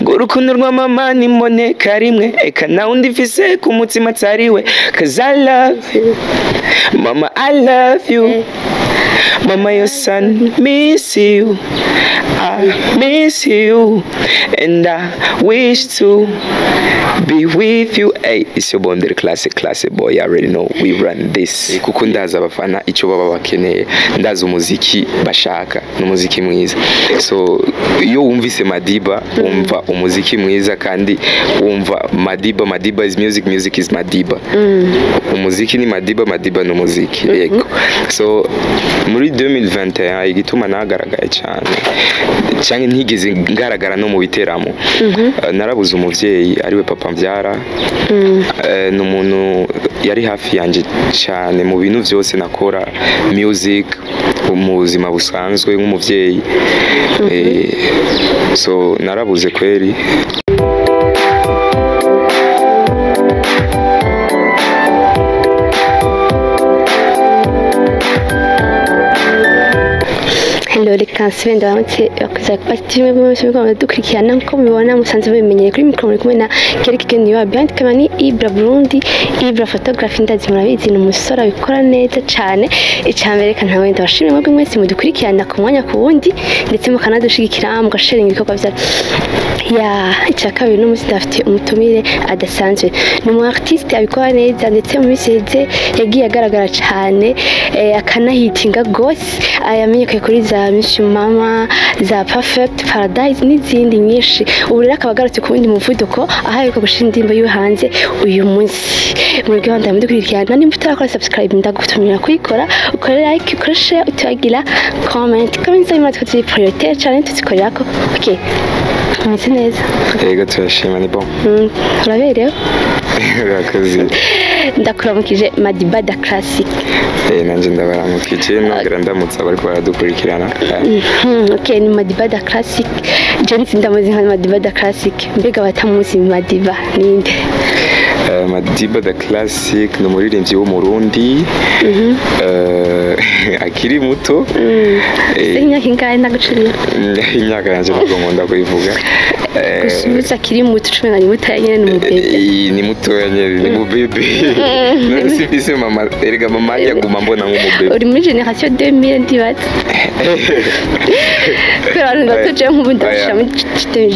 Urwo rukundo rwa mama nimboneka rimwe, eka nawe ndifise ku mutima atariwe. 'Cause I love you, mama, I love you. Mama, your son miss you, I miss you, and I wish to be with you. Hey, it's your boy the classic classic boy. You already know we run this. Kuko ndaza abafana icyo baba bakeneye, ndaza umuziki bashaka, n'umuziki mwiza. So iyo wumvise Madiba wumva umuziki mwiza, kandi wumva Madiba, Madiba is music, music is Madiba. Umuziki ni Madiba, Madiba ni umuziki. Yego. So muri 2021 igituma nagaragaye cyane cyangwa ntigeze ngaragara no mu biteramo, narabuze umuvyeyi ariwe papa mbyara. Ni umuntu yari hafi yanjye cyane mu bintu byose nakora, music, mu buzima busanzwe nk'umuvyeyi. So narabuze kweri. Hello, reka nsubire ndabaramutse bakuza kupati mwese muriko muradukurikirana. Nkuko mubibona musanzwe mubimenyereye, kuri mikoro muri kumwe na Kerry Kigeni wa Behind Camera ni Ibra Burundi, Ibra Photography, ndazi murabizi, ni umusore abikora neza cane. Icambere reka ntawe ndabashimire mwebwe mwese mudukurikirana ku mwanya ku wundi, ndetse mukanadushigikira mugasharinga ibikorwa vyacu. Ya icya kabiri, n'umunsi ndafite umutumire adasanzwe, ni umu artiste abikora neza, ndetse mu minsi iheze yagiye agaragara cyane, akanahitinga gose, yamenyekanye kuri za Miss Mama, za Perfect Paradise n'izindi nyinshi. Ubu rero akaba agarutse ku wundi muvuduko, aho aheruka gushyira indirimbo yiwe hanze uyu munsi. Muri gahunda mudukurikirana, nimba utarakora subscribe ndagutumira kuyikora, ukore like, ukore share, utagira comment. Comment zanyu natwe turi prioritaire cyane tuzikorerako. Okay, umeze neza? Yego, turashima, ni bon. Uraberewe. Urakoze. Ndakuramukije Madiba da Classic. Nanjye ndabaramukije, nongera ndamutsa abariko baradukurikirana. Okay, ni Madiba da Classic. Jensi ndamuzi nka Madiba da Classic, mbega batamuzi Madiba ninde? Madiba the Classic ni umuririmbyi w'Umurundi akiri muto. Imyaka ingahe ndagucuriye? Imyaka yanjye ntabwo nkunda kuyivuga. Gusubiza akiri muto, cumi na mutoya nyene, ni umubebe. Ni mutoya nyene, ni mubebe. None simfise mama, erega mama yaguma mbona nk'umubebe. Uri muri génération 2000 ndibaza, kubera abantu bato jewe nk'ubu ndabashira muri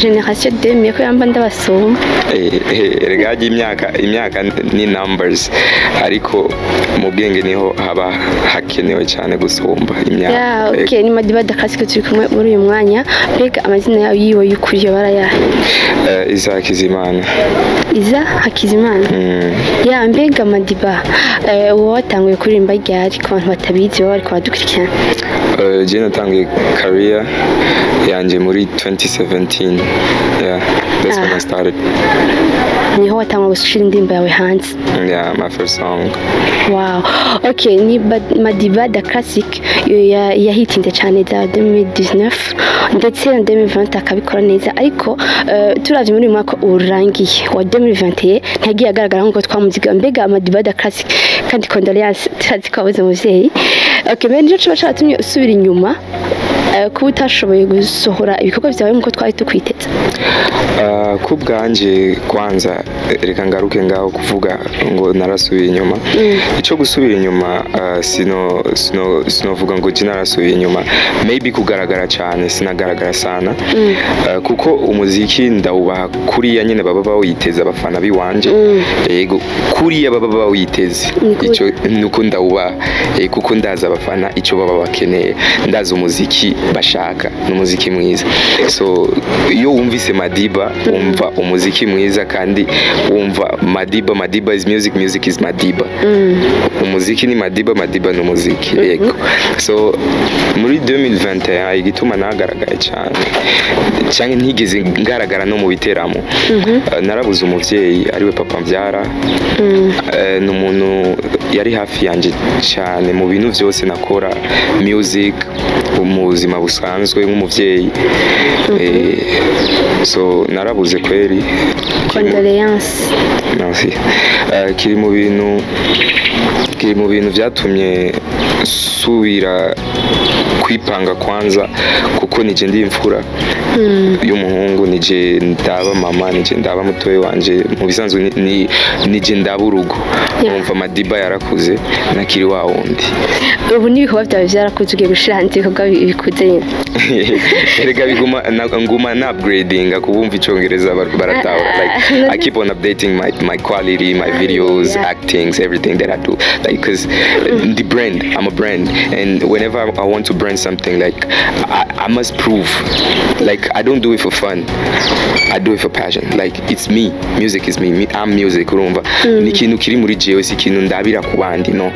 génération 2000 kubera mba ndabasumba. Erega harya imyaka ni numbers, ariko mu bwenge niho haba hakenewe cyane gusumba imyaka. Ya, okay, ni Madiba da Classic turi kumwe muri uyu mwanya. Mbega amazina yawe yiwe y'ukuri yo barayahe? Isaac Hakizimana. Iza Hakizimana. Ya, mbega Madiba, wowe watanguye kuririmba ryari, ku bantu batabizi baba bariko baradukurikirana? Je natanguye career yanje muri 2017. Yeah, that's when I started. Niho watanguye gushira indirimbo yawe hanze? Yeah, my first song. Wow, okay, ni Madiba da Classic yahitinze cyane za 2019 ndetse na 2020 akabikora neza, ariko turavye muri uyu mwaka urangiye wa 2021 ntiyagiye agaragara nk'uko twamuziga. Mbega Madiba da Classic, kandi condoléances, turazi ko wabuze umuvyeyi. Okay, mbere nico coba caratumye usubira inyuma, kuba utashoboye gusohora ibikorwa vyawe nk'uko twari tukwiteze? Ku bwanje kwanza, reka ngaruke ngaho kuvuga ngo narasubiye inyuma. Ico gusubira inyuma, sinovuga ngo je narasubiye inyuma, maybe kugaragara cyane sinagaragara sana. Kuko umuziki ndawubaha kuriya nyene baba bawiteze abafana biwanje. Yego, kuriya baba bawiteze. Niko. Ico nuko ndawubaha, kuko ndaza abafana icyo baba bakeneye, ndaza umuziki bashaka, n'umuziki mwiza. So iyo wumvise Madiba wumva umuziki mwiza, kandi wumva Madiba, Madiba is music, music is Madiba. Umuziki ni Madiba, Madiba ni umuziki. Yego. So muri 2021 igituma nagaragaye cyane cyangwa ntigeze ngaragara no mu biteramo, narabuze umuvyeyi ariwe papa mbyara. Ni umuntu yari hafi yanjye cyane mu bintu byose nakora, music, mu buzima busanzwe nk'umuvyeyi. So narabuze kweri. Condoléances. Merci. Kiri mu bintu byatumye nsubira kwipanga kwanza, kuko nije ndi imfura. Y'umuhungu, nije ndaba mama, nije ndaba mutoyi wanje. Mu bisanzwe nije ndaba urugo. Umva, Madiba yarakuze, nakiri wa wundi. Ubu n'ibikorwa byawe byarakuze, ugiye gushira hanze ibikorwa bikuze nyine. Erega biguma nguma na upgrading, kubumva icyongereza baratahura. Like, I keep on updating my quality, my videos, actings, everything that I do, like, because the brand, I'm a brand, and whenever I want to brand something, like, I must prove. Like, I don't do it for fun, I do it for passion. Like, it's me, music is me, I'm music. Urumva, ni ikintu kiri muri jewe, si ikintu ndabira ku bandi. No,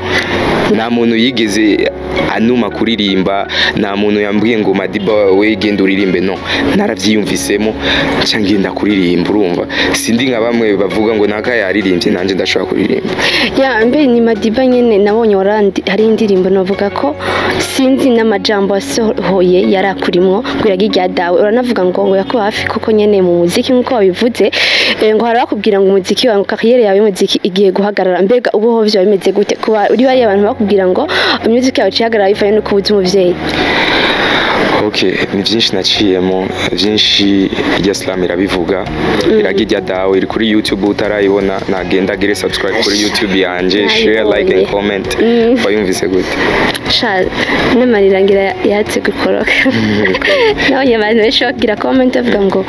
nta muntu yigeze anuma kuririmba, nta muntu yambwiye ngo: "Madiba, we genda uririmbe." No, naravyiyumvisemo, nca ngenda kuririmba. Urumva, sindi nka bamwe bavuga ngo naka yaririmbye, nanjye ndashobora kuririmba. Ya mbe ni Madiba nyene nabonye warandi, hari indirimbo navuga ko sinzi n'amajambo wasohoye yarakurimwo ngo iragi rya dawe, uranavuga ngo yakuba hafi kuko nyene mu muziki nk'uko wabivuze, ngo hari bakubwira ngo umuziki wawe, ngo carrière yawe y'umuziki igiye guhagarara. Mbega ubu ho vyoba bimeze gute kuba uri bariya abantu bakubwira ngo umuziki yawe cihagarara bivanye no kubuza umuvyeyi? Okay, ni byinshi naciyemo, byinshi. Irya slam irabivuga, iragi rya dawe iri kuri YouTube. Utarayibona nagenda agire subscribe kuri YouTube yanje, share, like and comment. Wayumvise gute? Sha, n'amarira ngira yatse gukoroka. Nabonye abantu benshi bagira comment bavuga ngo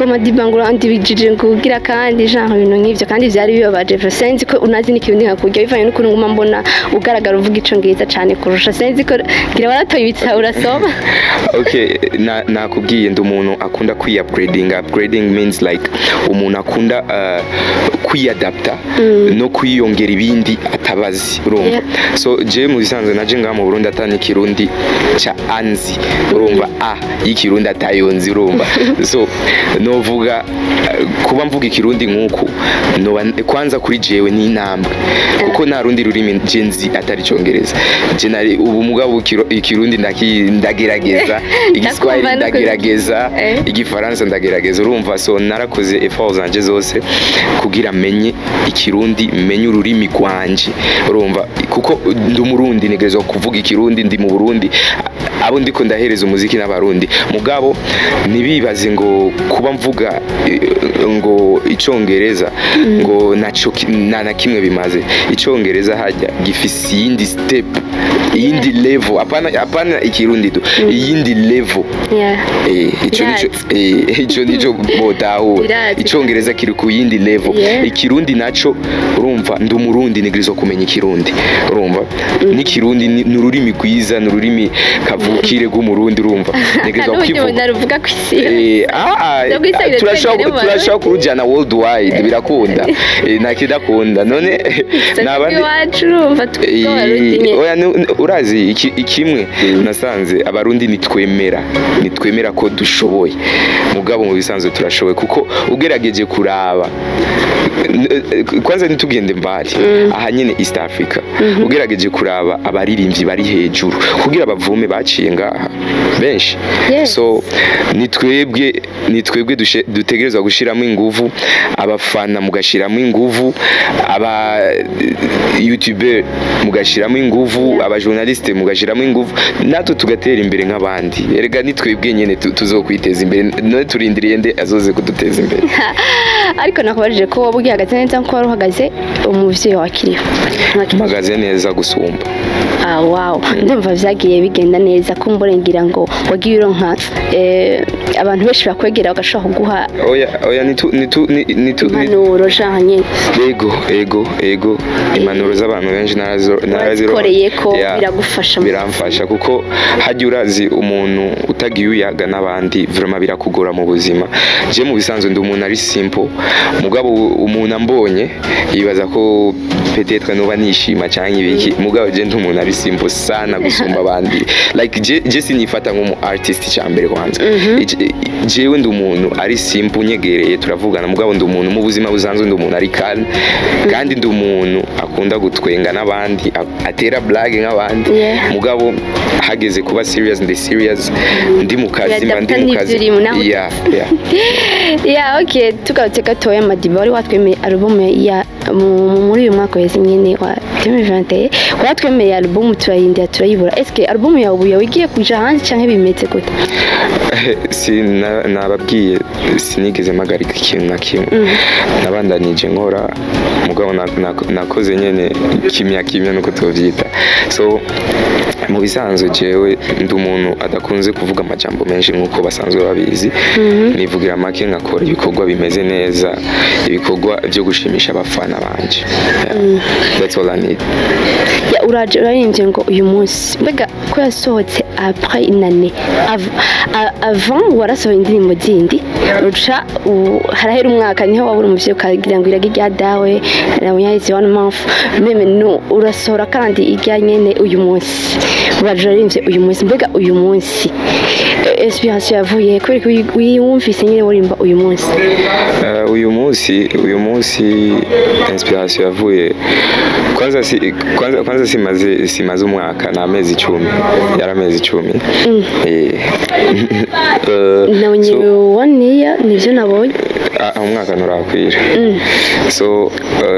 Madiba ngo urandibijije, ngo ugira kandi genre ibintu nk'ivyo, kandi vyari bibabaje. Sinzi ko unazi n'ikirundi nkakurya bivanye n'ukuntu nguma mbona ugaragara uvuga icongereza cane kurusha. Sinzi ko ngira waratoye ibitabo urasoma. Okay, nakubwiye, ndi umuntu akunda kwi upgrading. Upgrading means like umuntu akunda kwiyadapta no kwiyongera ibindi atabazi, urumva? So je mu bisanzwe naje ngaha mu Burundi atani kirundi ca anzi, urumva, a y'ikirundi atayonzi, urumva? So novuga kuba mvuga ikirundi nk'uku noba kwanza kuri jewe ni intambwe, kuko nta rundi rurimi je nzi atari icongereza. Je nari ubu mugabo ikirundi ndagerageza, igiswahili Ndakumva ndagerageza, igifaransa ndagerageza, urumva? So narakoze effort zanje zose kugira menye ikirundi, menye ururimi rwanje, urumva? Kuko ndi umurundi, ntegerezwa kuvuga ikirundi. Ndi mu Burundi, abo ndiko ndahereza umuziki n'abarundi. Mugabo ntibibaze ngo kuba mvuga ngo icongereza ngo naco nta na kimwe bimaze. Icongereza hajya gifise iyindi step, iyindi level, apana, apana ikirundi tu, iyindi level. Ico nico, ico nico botahura. Birazi. Icongereza kiri ku yindi level. Ikirundi naco, urumva, ndi umurundi, ntegerezwa kumenya ikirundi, urumva? N'ikirundi ni ururimi rwiza, ni ururimi kavukire rw'umurundi, urumva? Ntegerezwa n'uburyo kukivuga. naruvuga ku isi. No kwisabira Turashobora twegere mu turashobora kurujyana worldwide, birakunda. Nta kidakunda none n'abandi. Iwacu, urumva, tw'abarundi nyene. Oya, urazi ikimwe nasanze, abarundi nitwemera ko dushoboye. Mugabo mu bisanzwe turashoboye, kuko ugerageje kuraba kwanza ntitugende mbali, aha nyene East Africa, ugerageje kuraba abaririmbyi bari hejuru kugira bavume baciye ngaha benshi. So ni twebwe dutegerezwa gushiramo inguvu, abafana mugashiramo inguvu, aba youtuber mugashiramo inguvu, aba journaliste mugashiramo inguvu, natwe tugatera imbere nk'abandi. Erega ni twebwe nyene tuzokwiteza imbere. None turindiriye nde azoze kuduteza imbere? Ariko nakubajije ko wowe ugihagaze neza nkuko wari uhagaze umuvyeyi wawe akiriho. Mpagaze neza gusumba. Ah, wow, ndumva vyagiye bigenda neza. Kumbure ngira ngo wagiye uronka abantu benshi bakwegera bagashobora kuguha Oya, oya, nitu nitu nitu impanuro genre nyene. Ego, impanuro z'abantu benshi narazironka. Warazikoreye ko Yeah. biragufasha. Biramfasha, kuko hajya urazi umuntu utagiye uyaga n'abandi, vraiment birakugora mu buzima. Je mu bisanzwe ndi umuntu ari simple, mugabo umuntu ambonye yibaza ko peut-être noba nishima canke ibiki, mugabo je ndi umuntu ari simple sana gusumba abandi. Like, je sinifata nk'umu artist cyambere kwanza. Jewe ndi umuntu ari simple, unyegereye turavugana, mugabo ndi umuntu mu buzima busanzwe ndi umuntu ari calme, kandi ndi umuntu akunda gutwenga n'abandi, atera blague nk'abandi. Mugabo hageze kuba serious, ndi serious. Ndi mu kazi mba ndi mu Uyadapta kazi. n'ivyo urimo, naho Yeah. Ya, okay, tugarutse gatoya, Madiba, wari watwemeye album ya Muri uyu mwaka wese nyene wa 2021 waratwemereye album, turayindira turayibura. Eske album yawe ubu yawe igiye kuja hanze canke bimeze gute? Si nababwiye, sinigeze mpagarika ikintu na kimwe, nabandanije nkora, mugabo nakoze nyene kimya kimya nuko tuvyita. So mu bisanzwe jewe ndi umuntu adakunze kuvuga amajambo menshi nk'uko basanzwe babizi. Nivugira make, nkakora ibikorwa bimeze neza, ibikorwa byo gushimisha abafana banje. Yeah. That's all I need. Ya, uraje urarimbye ngo uyu munsi, mbega ko yasohotse après une année avant warasohoye indirimbo zindi, uca harahera umwaka niho wabura umuvyeyi ukagira ngo irage rya dawe nabonye one month même no urasohora kandi irya nyene uyu munsi. Uraje urarimbye uyu munsi, mbega uyu munsi inspiration yavuye kubera ko wiyumvise nyene urimba uyu munsi? Uyu munsi inspiration yavuye kwanza si, kwanza simaze umwaka, ni amezi 10, yari amezi 10. Nabonye So, one year nivyo nabonye. Ah, umwaka nturakwira. So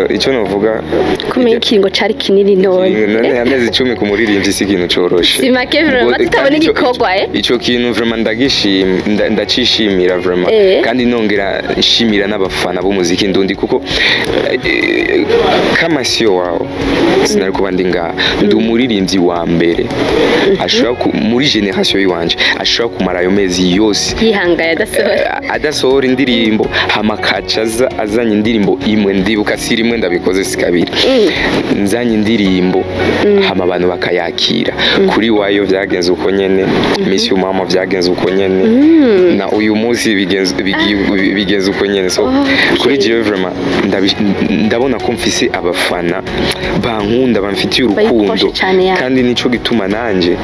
icyo novuga, kumenya ikiringo cari kinini none. None amezi 10 ku muririmbyi si ikintu coroshe. Si make vraiment, tutabona kandi igikorwa, eh? Ico kintu vraiment ndacishimira vraiment. Kandi nongera nshimira n'abafana b'umuziki ndundi, kuko kama sio wao sinari kuba ndi ngaha. Ndi umuririmbyi wa mbere ashobora muri generation yiwanje ashobora kumara ayo mezi yose yihangaye adasohora. Adasohora indirimbo, hama akaca aza azanye indirimbo imwe. Ndibuka si rimwe ndabikoze, si kabiri, nzanye indirimbo hama abantu bakayakira. Kuri wayo vyagenze uko nyene, Miss You Mama vyagenze uko nyene, na uyu munsi bigenze uko nyene. So kuri jewe vraiment ndabona ko mfise abafana bankunda, bamfitiye urukundo. Bayiposhe cane ya. Kandi nico gituma nanje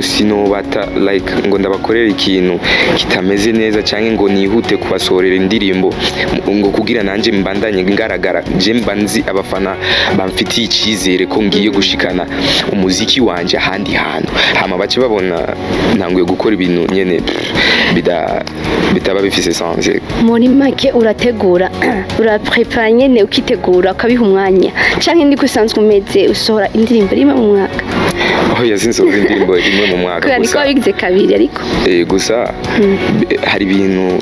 sinobata like ngo ndabakorera ikintu kitameze neza cyangwa ngo nihute kubasohorera indirimbo ngo kugira nanje mbandanye ngaragara. Je mba nzi abafana bamfitiye icyizere ko ngiye gushikana umuziki wanje ahandi hantu, hama bace babona ntanguye gukora ibintu nyene pff, bitaba bifise sens. Muri make urategura, uraprepara nyene, ukitegura, ukabiha umwanya, canke niko usanzwe umeze, usohora indirimbo rimwe mu mwaka? Oya, sinsohora indirimbo imwe mu mwaka. Kubera niko Gusa wabigize kabiri ariko. Gusa hari ibintu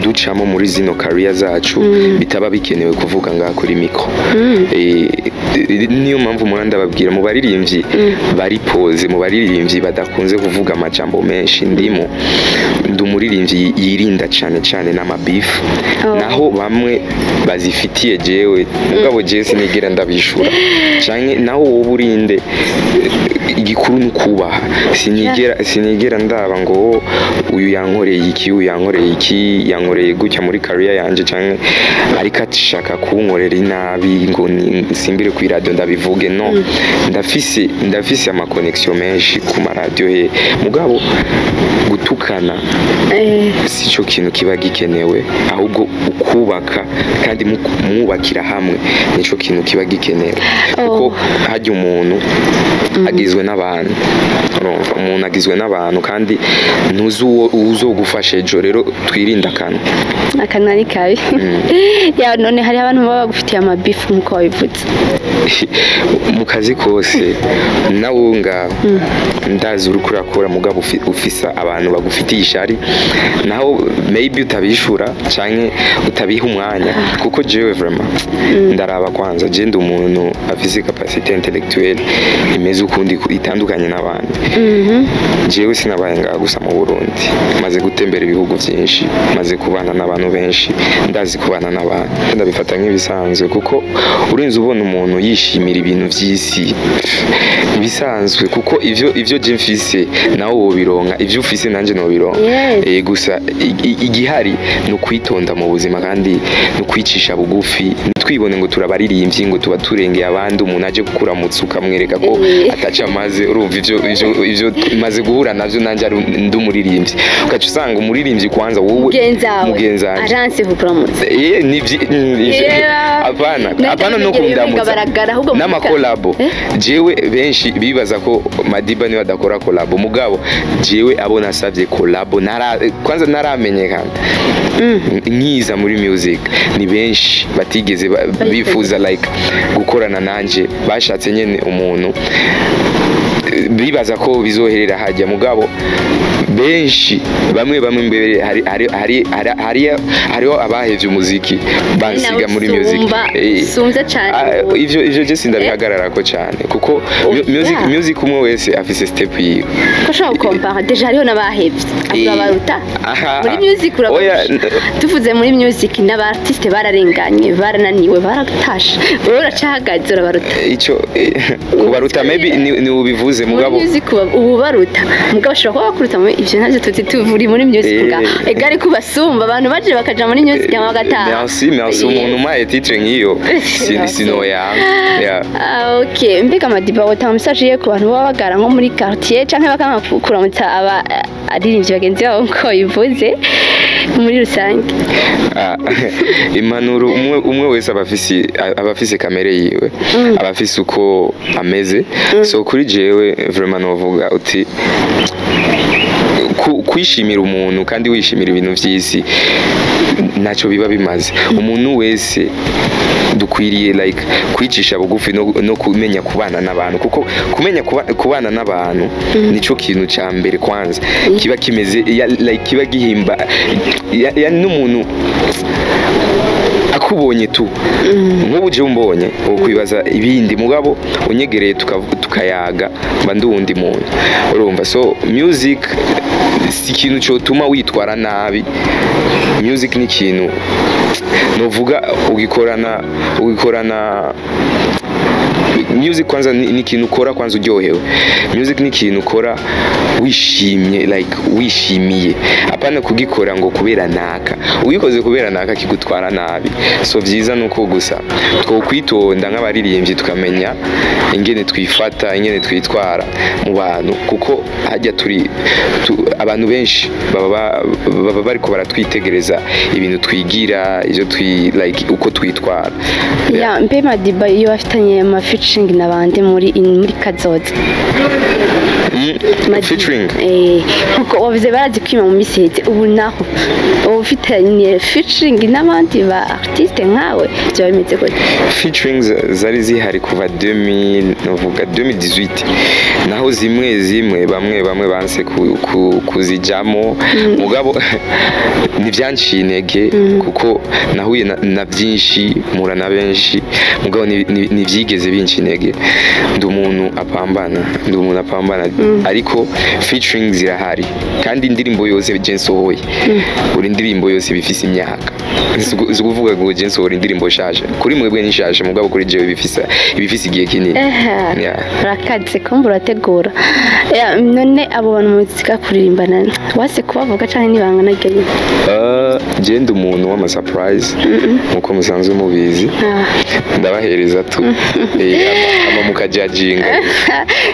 ducamo muri zino career zacu bitaba bikenewe kuvuga ngaha kuri micro. Niyo mpamvu mura ndababwira, mu baririmbyi bari pose, mu baririmbyi badakunze kuvuga amajambo menshi, ndimo. Ndi umuririmbyi yirinda cyane cyane n'amabifu. Naho bamwe bazifitiye jewe, mugabo jewe sinigera ndabishura, canke naho wowe urinde, igikuru ni ukubaha. Sinigera ndaba ngo uyu yankoreye iki, uyu yankoreye iki, yankoreye gutya muri career yanje, canke ariko ashaka kunkorera inabi ngo nsimbire ku radio ndabivuge. No, ndafise ama connection menshi ku maradiyo he, mugabo gutukana si cyo kintu kiba gikenewe, ahubwo ukubaka kandi mwubakira hamwe nico kintu kiba gikenewe, kuko hajya umuntu agizwe n'abantu. Urumva, umuntu agizwe n'abantu kandi ntuzi uwo uzogufasha ejo. Rero twirinde akantu. Akanwa ni kabi ya. None hari abantu baba bagufitiye amabifu nk'uko wabivuze? Mu kazi kose nawe ngaho ndazi uriko urakora, mugabo ufisa abantu bagufitiye ishari, naho maybe utabishura canke utabiha umwanya, kuko jewe vraiment ndaraba kwanza. Je ndi umuntu afise capacité intellectuelle imeze ukundi itandukanye n'abandi. Jewe sinabaye ngaha gusa mu Burundi, maze gutembera ibihugu byinshi, maze kubana n'abantu benshi, ndazi kubana n'abantu. Ndabifata nk'ibisanzwe, kuko urenze ubona umuntu yishimira ibintu by'isi ibisanzwe, kuko ivyo je mfise nawe wobironka, ivyo ufise nanje nobironka. Gusa igihari ni ukwitonda mu buzima kandi ni ukwicisha bugufi. Ntitwibone ngo turabaririmbyi ngo tuba turengeye abandi. Umuntu aje kukuramutsa ukamwereka ko ataca maze urumva ivyo maze guhura navyo nanje ari ndi umuririmbyi, ugaca usanga umuririmbyi kwanza wowe mugenzi wawe mugenzi wanje aranse kukuramutsa. Nivyo hapana, hapana, no kundamutsa Baragara ahubwo n'amakolabo. Eh? Jewe benshi bibaza ko Madiba niwe adakora kolabo, mugabo jewe abo nasavye kolabo nara kwanza naramenyekana nkiza muri music, ni benshi batigeze bifuza like gukorana nanje. Bashatse nyene umuntu, bibaza ko bizoherera hajya, mugabo benshi, bamwe bamwe mbere hariho abahevye umuziki bansiga muri music. Usumvya cane. Ah, ivyo je sindabihagararako cyane kuko music music umwe wese afise step yiwe. Ko ushobora gukompara, déjà hariho n'abahevye urabaruta muri music. Oya, Urabarusha. Tuvuze muri music n'aba artiste bararenganye, barananiwe, baratashe, wowe uracahagaze, urabaruta. Ico kubaruta maybe ni ubivuze, muri mugabo music ubu baruta, mugabo bashobora kuba bakuruta muri ivyo ntavyo tuzi, tuvuri muri music nga ega ariko ubasumba abantu baje bakaja muri music hama bagataha. Merci, merci. Umuntu umpaye titre nk'iyo sinoyanga, yeah. Ah, ok. Mbega Madiba, wotanga message ye ku bantu baba bagara nko muri quartier canke bakanga kuramutsa aba aririmbyi bagenzi babo, nko bivuze muri rusange? Ah, impanuro, umwe umwe wese aba afise kamere yiwe, aba afise uko ameze. So kuri jewe vraiment novuga uti kwishimira umuntu kandi wishimira ibintu vy'isi ntacyo biba bimaze. Umuntu wese dukwiriye like kwicisha bugufi no kumenya kubana n'abantu, kuko kumenya kubana n'abantu nico kintu ca mbere kwanza kiba kimeze like kiba gihimba ya n'umuntu akubonye tu. Nk'ubu je umbonye wokwibaza ibindi, mugabo unyegereye tukayaga mba ndi uwundi muntu, urumva? So music si ikintu cotuma witwara nabi. Music ni ikintu novuga ugikorana. Music kwanza ni ikintu ukora kwanza uryohewe. Music ni ikintu ukora wishimye, like wishimiye, apana kugikora ngo kubera naka. Ugikoze kubera naka kigutwara nabi. So vyiza nuko gusa twokwitonda nk'abaririmbyi, tukamenya ingene twifata, ingene twitwara mu bantu, kuko hajya turi abantu benshi baba bariko baratwitegereza ibintu twigira, ivyo twi like uko twitwara. Ya, mbe Madiba iyo afitanye ama featuring n'abandi muri kazoza? Madiba. Featuring? Kuko wavuze barazi kwima mu minsi iheze, ubu naho uba ufitanye featuring n'abandi ba artiste nkawe, byaba bimeze gute? Featuring zari zihari kuva 2000, novuga 2018, naho zimwe zimwe bamwe bamwe banse kuzijamo, mugabo ntibyanciye intege kuko nahuye na byinshi, mpura na benshi, mugabo ntibyigeze binca intege. Ndi umuntu apambana, ndi umuntu apambana. Ariko featuring zirahari, kandi indirimbo yose je nsohoye, buri ndirimbo yose bifise imyaka. Si ukuvuga ngo je nsohora indirimbo nshaje. Kuri mwebwe ni nshaje, mugabo kuri jewe ibifise igihe kinini. Yeah. Urakaze kumva urategura. Ya, none abo bantu muzika kuririmbana wase kubavuga canke nibanga naryo nyene? Je ndi umuntu w'ama surprise nkuko musanzwe mubizi. Ndabahereza tu ama mukajajinga,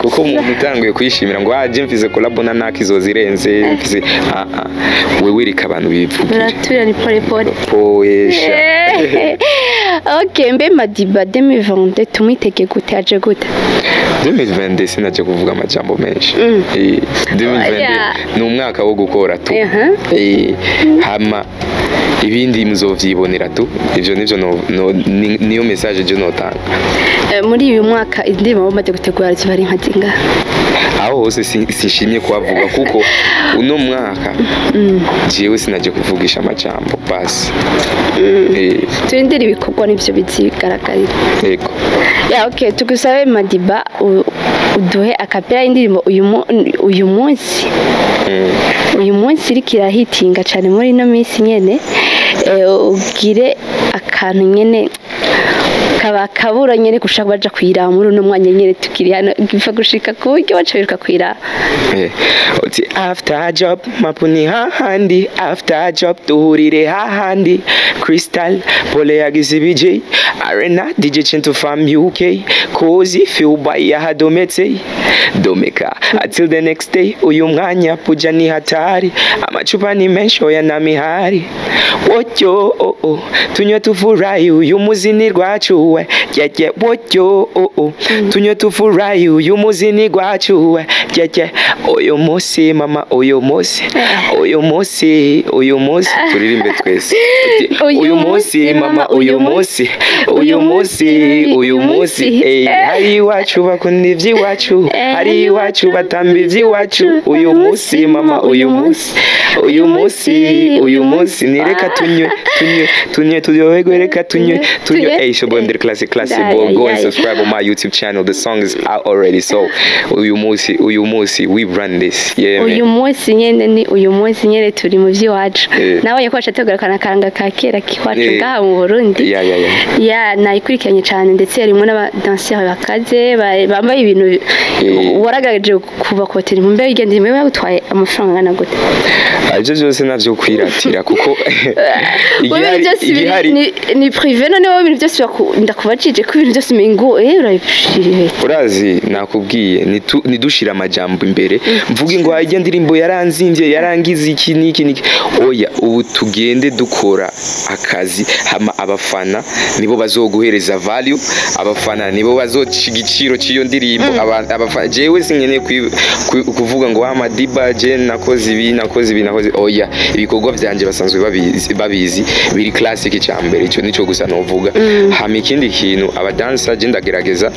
kuko umuntu utanguye kwishimira ngo je mfise collabo na naki izozirenze mfise, ah ah, wewe reka abantu bivugire. Uraturira ni pole pole. Poesha. Ok, mbe Madiba 2022 tumwitege gute, aje gute? 2022 sinaje kuvuga amajambo menshi. 2022 ni umwaka wo gukora tu. Hama ibindi muzovyibonera tu. Ivyo nivyo niyo message je notanga. Muri uyu mwaka indirimbo bamaze gutegura ziba ari nka zingahe? Aho hose sinshimye kuhavuga kuko uno mwaka jewe sinaje kuvugisha amajambo basi. Turindire ibikorwa nivyo bizigaragarira. Yego. Ya, ok, tugusabe Madiba uduhe a cappella y'indirimbo uyu munsi uyu munsi iriko irahitinga cane muri ino minsi nyene, ugire akantu nyene. Kaba kabura nyene gushaka baja kuyiraba muri uno mwanya nyene tukiri hano, gipfa gushika ku buryo baca biruka kuyiraba. Uti after job mapuni hahandi, after job duhurire hahandi, Crystal Pole yagize BJ Arena, DJ Chinto from UK, Cozy feel by yahadometse domeka until the next day. Uyu mwanya puja ni hatari, amacupa ni menshi, oya na mihari wotyo, oh, oh. Tunywe tufurahi, uyu muzi ni rwacu we, yeah yeah, wotyo, oh, oh. Tunywe tufurahi, uyu muzi ni rwacu we, yeah yeah. Uyu munsi mama, uyu munsi, uyu munsi, uyu munsi turirimbe twese. Uti, uyu munsi mama, uyu munsi, uyu munsi, uyu munsi, hari iwacu bakunda iby'iwacu, hari iwacu batamba iby'iwacu. Uyu munsi mama, uyu munsi, uyu munsi, uyu munsi ni reka tunywe, tunywe, tunywe, turyoherwe, reka tunywe, tunywe. Hey, it's your boy MD Classic Classic Boy. Go and subscribe on my YouTube channel. The song is out already. So uyu munsi, uyu munsi, we run this, yeah man. Uyu munsi nyene ni uyu munsi nyene turi mu by'iwacu. Nabonye ko bashatse kugarukana akaranga ka kera k'iwacu ngaha mu Burundi. Yeah. Ya, nayikurikiranye cyane, ndetse harimo n'abadanseri bakaze bambaye ibintu waragerageje kubakotera mu mbere igenda imwe bagutwaye amafaranga angana gute? Ibyo byose navyo kwiratira kuko Wowe ibintu byose ni privé. None wowe ibintu byose ndakubajije ko ibintu byose umengo urabishiriwe. Urazi nakubwiye, nidushira amajambo imbere mvuge ngo ajya ndirimbo yaranzimvye, yarangize iki n'iki n'iki. Oya, ubu tugende dukora akazi, hama abafana nibo bazoguhereza value, abafana nibo bazoca igiciro cy'iyo ndirimbo. Abafana, jewe sinkeneye kuvuga ngo wa Madiba, je nakoze ibi, nakoze ibi, nakoze. Oya, ibikorwa byanje basanzwe babizi, biri classic. Icya mbere icyo nico gusa novuga. Hama ikindi kintu, abadansa, je ndagerageza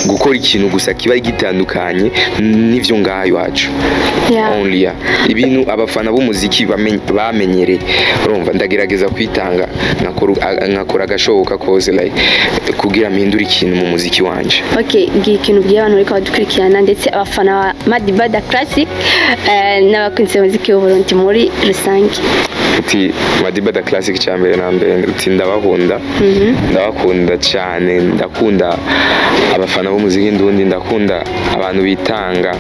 gukora ikintu gusa kiba gitandukanye n'ivyo ngaha iwacu. Only, yeah. Ibintu abafana b'umuziki bamenyereye, urumva ndagerageza kwitanga, nkakora agashoboka kose, like kugira mpindure ikintu mu muziki wanje. Okay, ngiye ikintu ubwiye abantu bariko badukurikirana, ndetse abafana ba Madiba da Classic n'abakunzi b'umuziki w'Uburundi muri rusange. Uti Madiba da Classic, cya mbere na mbere, uti ndabakunda, ndabakunda cyane, ndakunda abafana b'umuziki ndundi, ndakunda abantu bitanga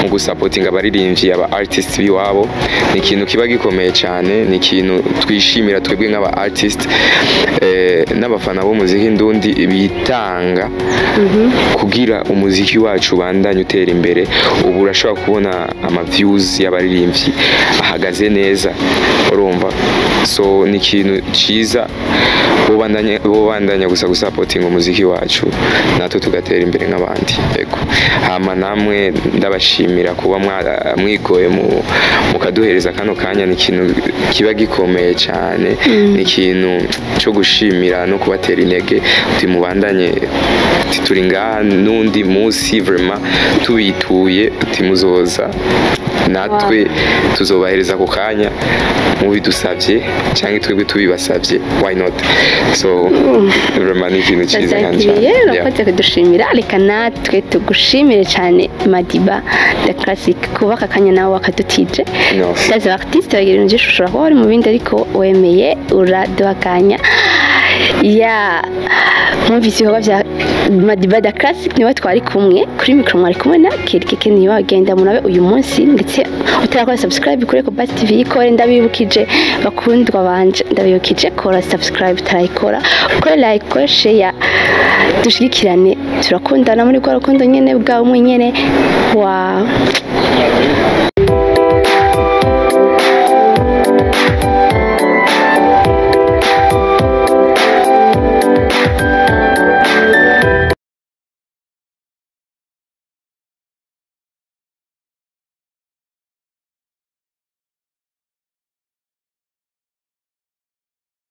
mu gusapotinga abaririmbyi, aba artist b'iwabo. Ni ikintu kiba gikomeye cyane, ni ikintu twishimira twebwe nk'aba artist n'abafana b'umuziki ndundi bitanga kugira umuziki wacu ubandanye utera imbere. Ubu urashobora kubona ama views y'abaririmbyi ahagaze neza, urumva, so ni ikintu cyiza. Bobandanya gusa gusapotinga umuziki wacu, natwe tugatera imbere nk'abandi. Yego, hama namwe ndabashimira kuba mwigoye mukaduhereza kano kanya. Ni ikintu kiba gikomeye cyane, ni ikintu cyo gushimira no kubatera intege, uti mubandanye, uti turi ngaha n'undi munsi vraiment tubituye, uti muzoza natwe tuzobahereza ako kanya mubidusabye cyangwa twebwe tubibasabye, why not? So vraiment ni ikintu cyiza kandi cyane. Ndabyakiriye. Yeah. Urakoze kudushimira, reka natwe tugushimire cyane Madiba the Classic kuba aka kanya nawe wakadutije. No. Ndazi artiste bagira ibintu byinshi, ushobora kuba wari mu bindi ariko wemeye uraduha akanya. Ya, mwumvise ibikorwa bya Madiba the Classic, niwe twari kumwe kuri mikoro, mwari kumwe na Kerikeke. Niba wagenda murabe uyu munsi, ndetse utarakora subscribe kuri Ecobus TV ikore. Ndabibukije bakundwa banje, ndabibukije, kora subscribe utarayikora, ukore like, ukore share, dushigikirane, turakundana muri rwa rukundo nyene bwa umwe nyene wa.